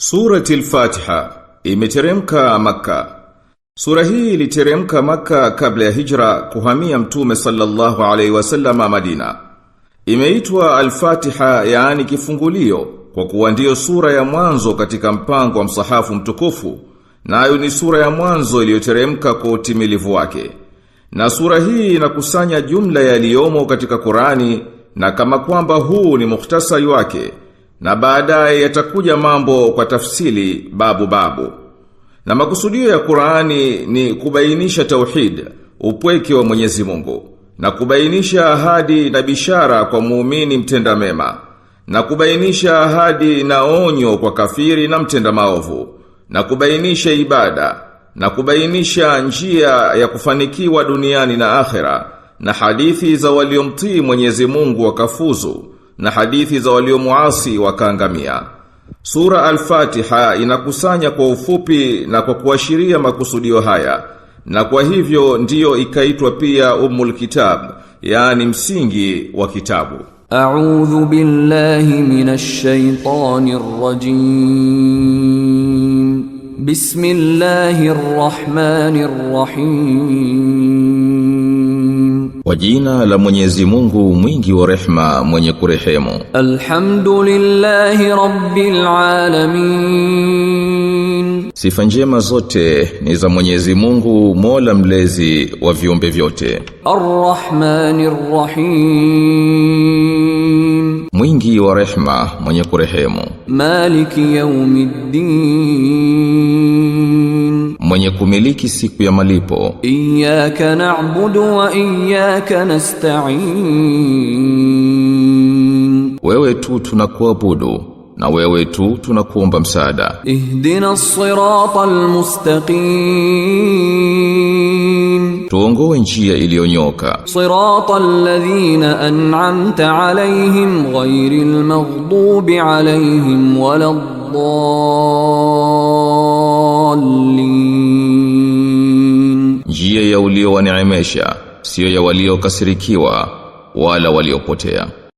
Surati Al-Fatiha imeteremka Makka. Sura hii iliteremka Makka kabla ya hijra kuhamia Mtume sallallahu alaihi wasallam Madina. Imeitwa Al-Fatiha, yaani kifungulio, kwa kuwa ndiyo sura ya mwanzo katika mpango wa msahafu mtukufu, nayo ni sura ya mwanzo iliyoteremka kwa utimilivu wake. Na sura hii inakusanya jumla yaliyomo katika Qurani, na kama kwamba huu ni mukhtasari wake, na baadaye yatakuja mambo kwa tafsili babu babu. Na makusudio ya Qurani ni kubainisha tauhid, upweke wa Mwenyezi Mungu, na kubainisha ahadi na bishara kwa muumini mtenda mema, na kubainisha ahadi na onyo kwa kafiri na mtenda maovu, na kubainisha ibada, na kubainisha njia ya kufanikiwa duniani na akhera, na hadithi za waliomtii Mwenyezi Mungu wakafuzu, na hadithi za waliomuasi wakaangamia. Sura Al-Fatiha inakusanya kwa ufupi na kwa kuashiria makusudio haya, na kwa hivyo ndiyo ikaitwa pia Ummul Kitab, yaani msingi wa kitabu. A'udhu billahi minash shaitanir rajim. Bismillahir rahmanir rahim. Kwa jina la Mwenyezi Mungu mwingi wa rehma, mwenye kurehemu. Alhamdulillahi rabbil alamin. Sifa njema zote ni za Mwenyezi Mungu, Mola mlezi wa viumbe vyote. Arrahmanir rahim. Mwingi wa rehma, mwenye kurehemu. Maliki yawmiddin. Mwenye kumiliki siku ya malipo. Iyyaka na'budu wa iyyaka nasta'in. Wewe tu tunakuabudu na wewe tu tunakuomba msaada. Ihdina as-siratal mustaqim. Tuongoe njia iliyonyoka. Siratal ladhina an'amta alayhim ghayril maghdubi alayhim waladdallin. Njia ya uliowaneemesha, sio ya waliokasirikiwa wala waliopotea.